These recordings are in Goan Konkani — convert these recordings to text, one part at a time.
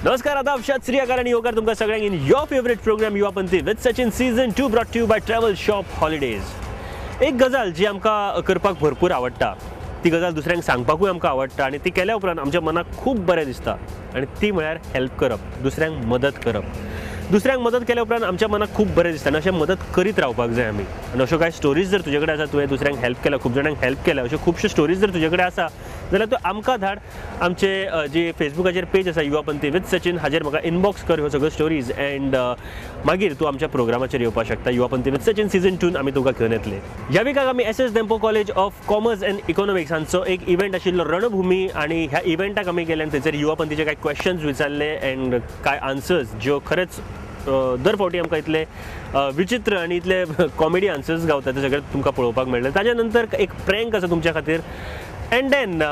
नमस्कार, आदाब, सत श्री अकाल आनी येवकार तुमकां सगळ्यांक in your favourite programme Yuva Panthi with Sachin season 2 brought to you by travel shop holidays. एक गजाल जी आमकां करपाक भरपूर आवडटा, ती गजाल दुसऱ्यांक सांगपाकूय आमकां आवडटा आनी ती केल्या उपरांत आमच्या मनाक खूब बरें दिसता, आनी ती म्हळ्यार हेल्प करप, दुसऱ्यांक मदत करप. दुसऱ्यांक मदत केल्या उपरांत आमच्या मनाक खूब बरें दिसता आनी अशें मदत करीत रावपाक जाय आमी. आनी अश्यो कांय स्टोरीज जर तुजे कडेन आसा, तुवें दुसऱ्यांक हेल्प केल्या, खूब जाणांक हेल्प केल्या, अश्यो खुबश्यो स्टोरीज जर तुजे कडेन आसा जाल्यार त्यो आमकां धाड. आमचे जी फेसबुकाचेर पेज आसा युवा पंथी विथ सचिन, हाजेर म्हाका इनबॉक्स कर ह्यो सगळ्यो स्टोरीज एंड मागीर तूं आमच्या प्रोग्रामाचेर येवपाक शकता. युवा पंथी विथ सचिन सिजन 2 आमी तुका घेवन येतले. ह्या विकाक आमी S S Dempo college of commerce and economics हांचो एक इव्हेंट आशिल्लो रणभूमी, आनी ह्या इव्हेंटाक आमी गेले आनी थंयसर युवा पंथीचे कांय क्वेश्चन्स विचारले एंड कांय आन्सर्स ज्यो खरेंच दर फावटी आमकां इतले विचित्र आनी इतले कॉमेडी आन्सर्स गावता ते सगळे तुमकां पळोवपाक मेळ्ळे. ताच्या नंतर एक प्रँक आसा तुमच्या खातीर. एंड then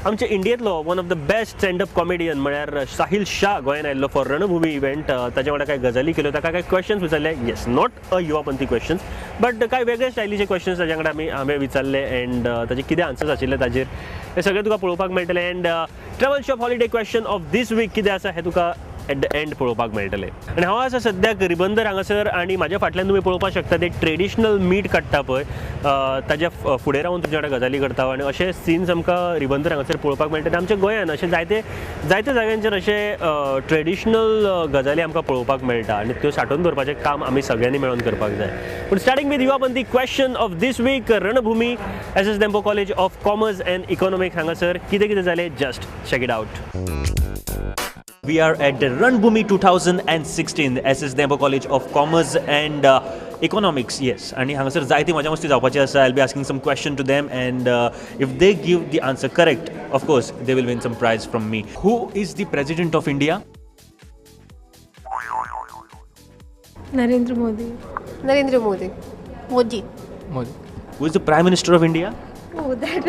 आमच्या इंडियेंतलो one of the best stand up comedian म्हळ्यार साहिल शाह गोंयान आयिल्लो फॉर रणभूमी इव्हेंट. ताच्या वांगडा कांय गजाली केल्यो, ताका कांय क्वेश्चन्स विचारले. Yes, not a Yuva Panthi questions but कांय वेगळे स्टायलीचे क्वेश्चन्स ताच्या वांगडा आमी विचारले एंड ताचे कितें आन्सर्स आशिल्ले ताजेर हे सगळें तुका पळोवपाक मेळटलें. And travel shop holiday question of this week कितें आसा हें तुका एट the and पळोवपाक मेळटलें. आनी हांव आसा सद्याक रिबंदर हांगासर आनी म्हाज्या फाटल्यान तुमी पळोवपाक शकता ते ट्रेडिशनल मीट काडटा पळय, ताज्या फुडें रावन तुमच्या वांगडा गजाली करता आनी अशे सीन्स आमकां रिबंदर हांगासर पळोवपाक मेळटा. आमच्या गोंयान अशे जायते जायते जाग्यांचेर अशे ट्रेडिशनल गजाली आमकां पळोवपाक मेळटा आनी त्यो सांठोवन दवरपाचें काम आमी सगळ्यांनी मेळोन करपाक जाय. पूण starting with Yuva Panthi question of this week, Ranbhumi S S Dempo college of commerce and economics हांगासर कितें कितें जालें, just check it out. We are at the Ranbhumi 2016 SS Dempo College of Commerce and Economics. Yes, and हांगासर जायती मजा मस्ती जावपाची आसा. I'll be asking some question to them and if they give the answer correct, of course they will win some prize from me. Who is the President of India? Narendra Modi. Narendra Modi. Modi. Modi. Who is the Prime Minister of India? Oh, that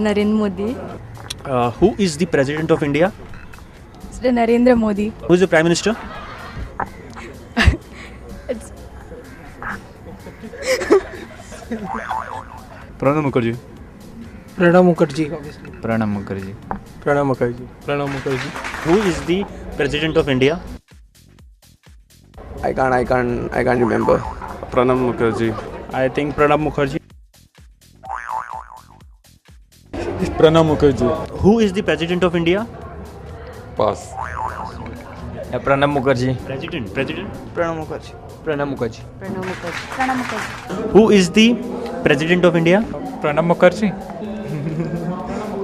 Narendra Modi. Who is the President of India? Mr. Narendra Modi. Who is the Prime Minister? It's Pranab Mukherjee. Pranab Mukherjee, obviously. Pranab Mukherjee. Pranab Mukherjee. Pranab Mukherjee. Who is the President of India? I can't remember. Pranab Mukherjee. I think Pranab Mukherjee. Pranab Mukherjee. Who is the President of India? Pass. Yeah, Pranab Mukherjee. President. President. Pranab Mukherjee. Pranab Mukherjee. Pranab Mukherjee. Pranab Mukherjee. Who is the President of India? Pranab Mukherjee.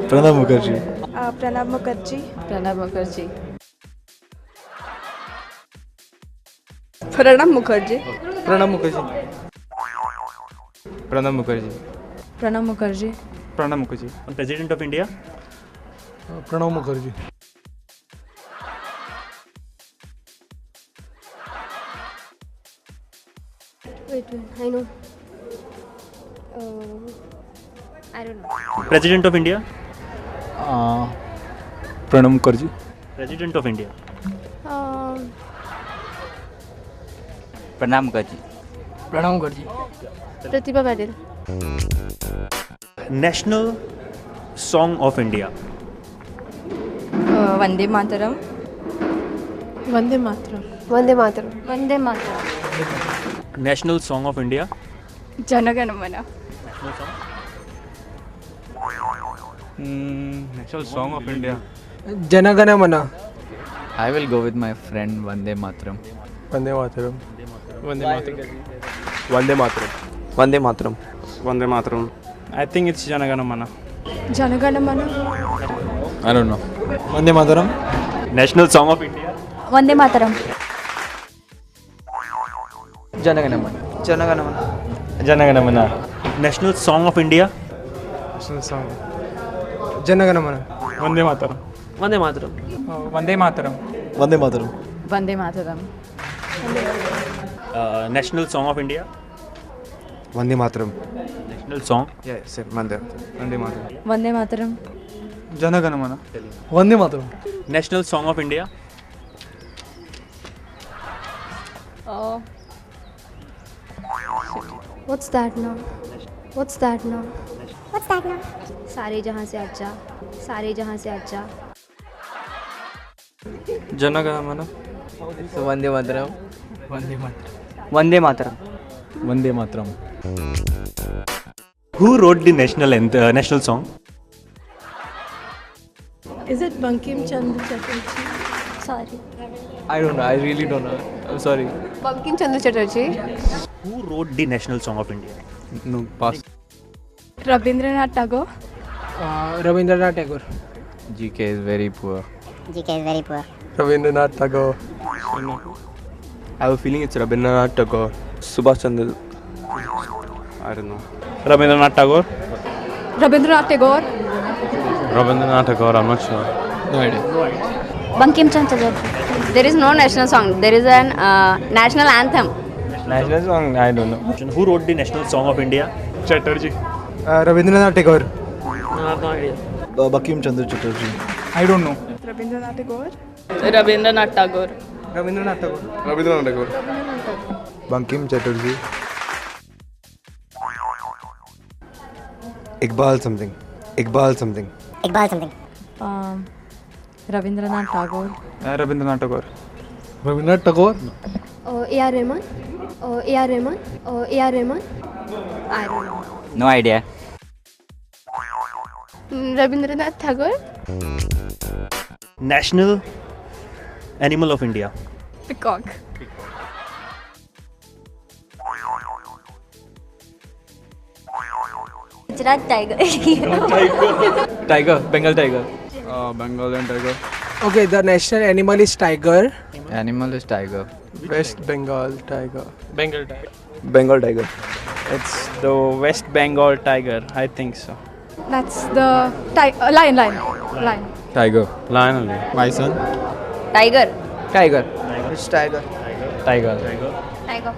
Pranab Mukherjee. Pranab Mukherjee. Pranab Mukherjee. Pranab Mukherjee. Pranab Mukherjee. Pranab Mukherjee. Pranab Mukherjee. Pranab Mukherjee. President of India? Pranab Mukherjee. Wait, wait, I know. I don't know. President of India? Pranab Mukherjee. President of India? Pranab Mukherjee. Pranab Mukherjee. Pratibha Patil. National Song of India? Vande Mataram. Vande Mataram. Vande Mataram. Vande Mataram. National Song of India? Jana Gana Mana. National Song? National Song of India. Jana Gana Mana. I will go with my friend Vande Mataram. Vande Mataram. Vande Mataram. Vande Mataram. Vande Mataram. Vande Mataram. I think it's Jana Gana Mana. Jana Gana Mana. I don't know. Vande Mataram. National Song of India? Vande Mataram. Jana Gana Mana. Jana Gana Mana. Jana Gana Mana. National Song of India? National Song. Jana Gana Mana. Vande Mataram. Vande Mataram. Vande Mataram. Vande Mataram. Vande Mataram. National Song of India? Vande Mataram. National song? Yeah, same. Vande Mataram. Vande Mataram. Vande Mataram. Jana Gana Mana. Vande Mataram. National Song of India? What's that now? What's that now? What's that now? सारे जहां से अच्छा, सारे जहां से अच्छा. Jana Gana Mana. Vande Mataram. Vande Mataram. Vande Mataram. Vande Mataram. Who wrote the national song? Is it Bankim Chandra Chatterjee? Sorry. I don't know. I really don't know. I'm sorry. Bankim Chandra Chatterjee. Who wrote the national song of India? No, pass. Rabindranath Tagore. Rabindranath Tagore. GK is very poor. GK is very poor. Rabindranath Tagore. I have a feeling it's Rabindranath Tagore. Subhash Chandra. I don't know. Rabindranath Tagore. Rabindranath Tagore. Rabindranath Tagore, I'm not sure. No idea. Bankim Chandra Chatterjee. There is no national song. There is an national anthem. National song, I don't know. Who wrote the national song of India? Chatterjee. Rabindranath Tagore. No, I have no idea. Bankim Chandra Chatterjee. I don't know. Rabindranath Tagore. Rabindranath Tagore. Rabindranath Tagore. Rabindranath Tagore. Bankim Chatterjee. Iqbal something. Iqbal something. Iqbal something. Rabindranath Tagore. Rabindranath Tagore. Rabindranath Tagore. A.R. Rahman. A.R. Rahman. A.R. Rahman. I don't know. No idea. Rabindranath Tagore. National animal of India. Peacock. Gujarat tiger. Tiger. Bengal tiger. Bengal tiger. Okay, the national animal is tiger. Animal is tiger. West Bengal tiger. Bengal tiger. Bengal tiger. It's the West Bengal tiger. I think so. That's the lion, lion, lion. Tiger. Lion only. Bison. Tiger. Tiger. It's tiger. Tiger. Tiger.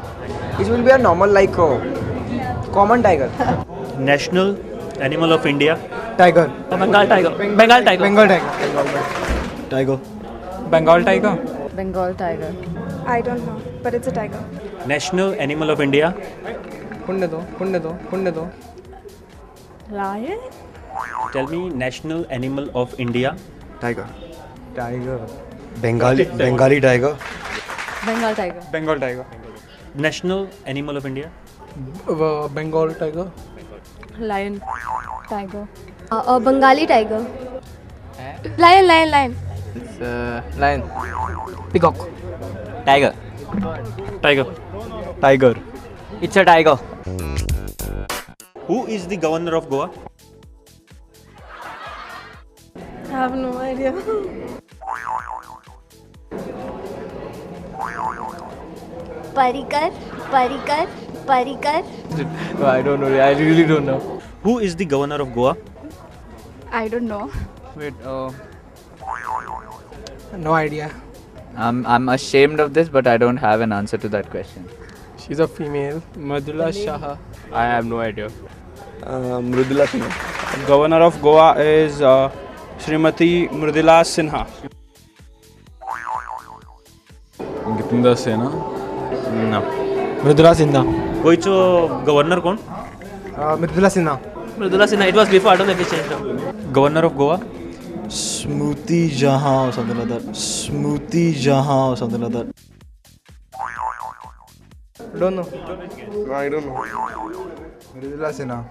It will be a normal like common tiger. National animal of India. Tiger. Bengal tiger. Bengal tiger. Bengal tiger. Tiger. Bengal tiger. Bengal tiger. I don't know, but it's a tiger. National animal of India. Kunde do, kunde do, kunde do. Lion? Tell me national animal of India. Tiger. Tiger. Bengali tiger. Bengal tiger. Bengal tiger. National animal of India. Bengal tiger. Lion. Tiger. Bengali tiger. Lion, lion, lion. It's lion. Peacock. Tiger. Tiger. Tiger. It's a tiger. Who is the governor of Goa? I have no idea. Parrikar, Parrikar, Parrikar. No, I don't know. I really don't know. Who is the governor of Goa? I don't know. Wait. No idea. I'm ashamed of this, but I don't have an answer to that question. She's a female. Mridula Shah. I have no idea. Mridula Sinha. Governor of Goa is Srimati Mridula Sinha. Gitinder Sena. No. Mridula Sinha. गोयचो governor कोण? Mridula Sinha. Mridula Sinha. It was before. I don't know if it changed now. Governor of Goa. Smriti Jahan or something like that. Smriti Jahan or something like that. Don't know. No, I don't know. Mridula Sinha.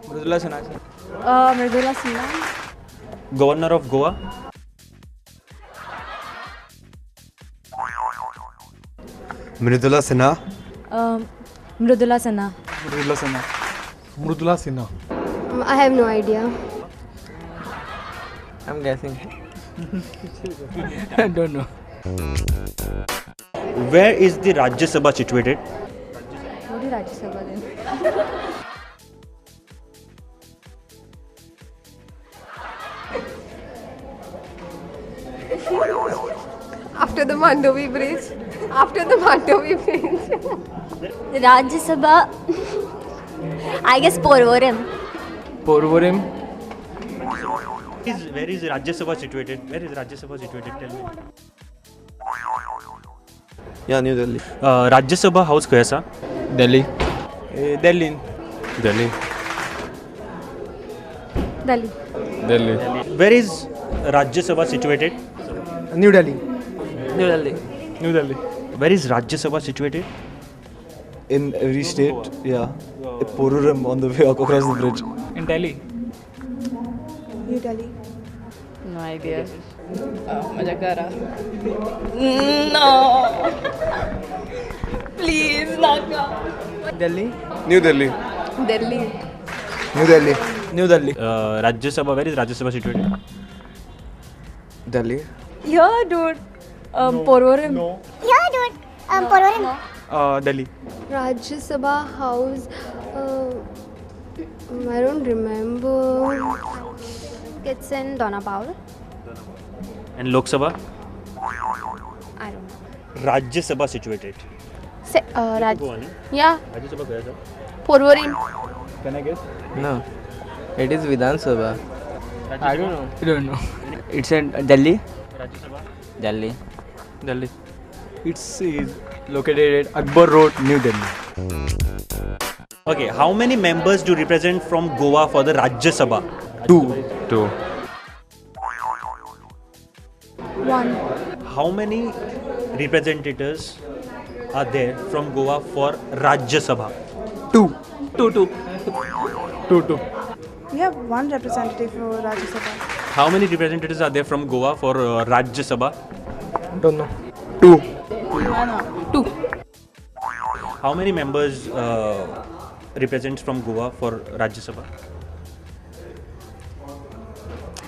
Mridula Sinha. Mridula Sinha. Governor of Goa. Mridula Sinha. Mridula Sinha. Mridula Sinha. Mridula Sinha. I have no idea. I'm guessing. I don't know. Where is the Rajya Sabha situated? What is Rajya Sabha then? After the Mandovi Bridge. After the Mandovi Bridge. Rajya Sabha. I guess Porvorim. Porvorim. Where is Rajya Sabha situated? Where is Rajya Sabha situated? Tell me. Yeah, New Delhi. Rajya Sabha house खंय आसा? Delhi. Delhi. Delhi. Delhi. Delhi. Where is Rajya Sabha situated? New Delhi. New Delhi. New Delhi. Where is Rajya Sabha situated? In every state, yeah. Porvorim on the way across the bridge. In Delhi. New Delhi. No idea. म्हज्या No. Please, नाका. Delhi. New Delhi. Delhi. New Delhi. New Delhi. Rajya Sabha, where is Rajya Sabha situated? Delhi. Yeah, dude. Porvorim. No. Yeah, dude. Porvorim. Delhi. Rajya Sabha House. I don't remember. It's in Dona Paula. And Lok Sabha? I don't know. Rajya Sabha situated. Raj. Yeah. Rajya Sabha where, sir? Porvorim. Can I guess? No. It is Vidhan Sabha. I don't know. I don't know. It's in Delhi. Rajya Sabha. Delhi. Delhi. It's is located at Akbar Road, New Delhi. Okay, how many members do represent from Goa for the Rajya Sabha? 2. 2. 1. How many representatives are there from Goa for Rajya Sabha? 2. 2. 2. 2. 2. We have 1 representative for Rajya Sabha. How many representatives are there from Goa for Rajya Sabha? Don't know. 2. 2. How many members represents from Goa for Rajya Sabha?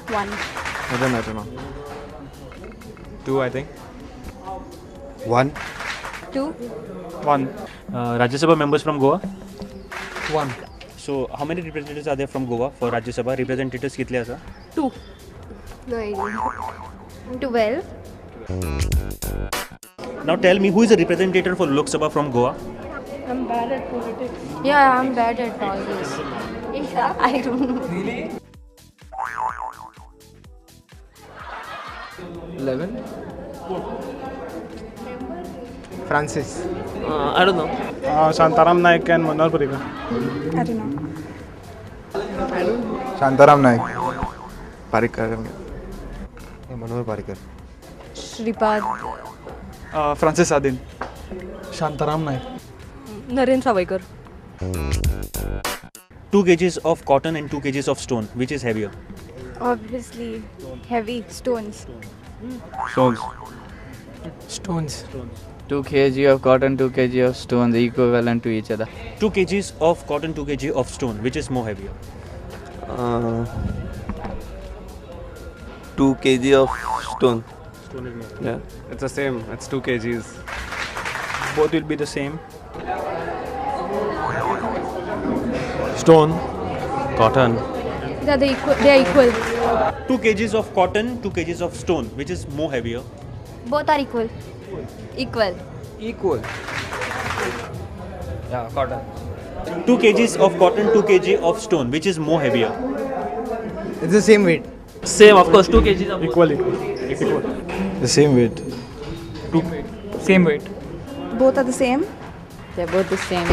1. I don't know. 2, I think. 1. 2. 1. Rajya Sabha members from Goa? 1. So, how many representatives are there from Goa for Rajya Sabha? Representatives kitle asa? 2. No idea. 12. Now tell me, who is a representative for Lok Sabha from Goa? I'm bad at politics. Yeah, I'm bad at all this. Yeah, I don't know. Really? 11. Francis. I don't know. Shantaram Naik and Manohar Parrikar. I don't know. Shantaram Naik. Parrikar. Manohar Parrikar. Shripad. Francis Adin. Shantaram Naik. Naren Sawaikar. 2 kgs of cotton and 2 kgs of stone, which is heavier? Obviously, heavy stones. Stones. Stones. 2 kg of cotton, 2 kg of stones, equivalent to each other. 2 kgs of cotton, 2 kg of stone, which is more heavier? 2 kg of stone. Stone is more. Yeah. It's the same. It's 2 kgs. Both will be the same. Stone. Cotton. They are equal. They are equal. 2 kgs of cotton, 2 kgs of stone, which is more heavier? Both are equal. Equal. Equal. Yeah, cotton. 2 kgs of cotton, 2 kg of stone, which is more heavier? It's the same weight. Same, of course. 2 kgs of Equal. Equal. The same weight. 2. Same weight. Both are the same. They're both the same.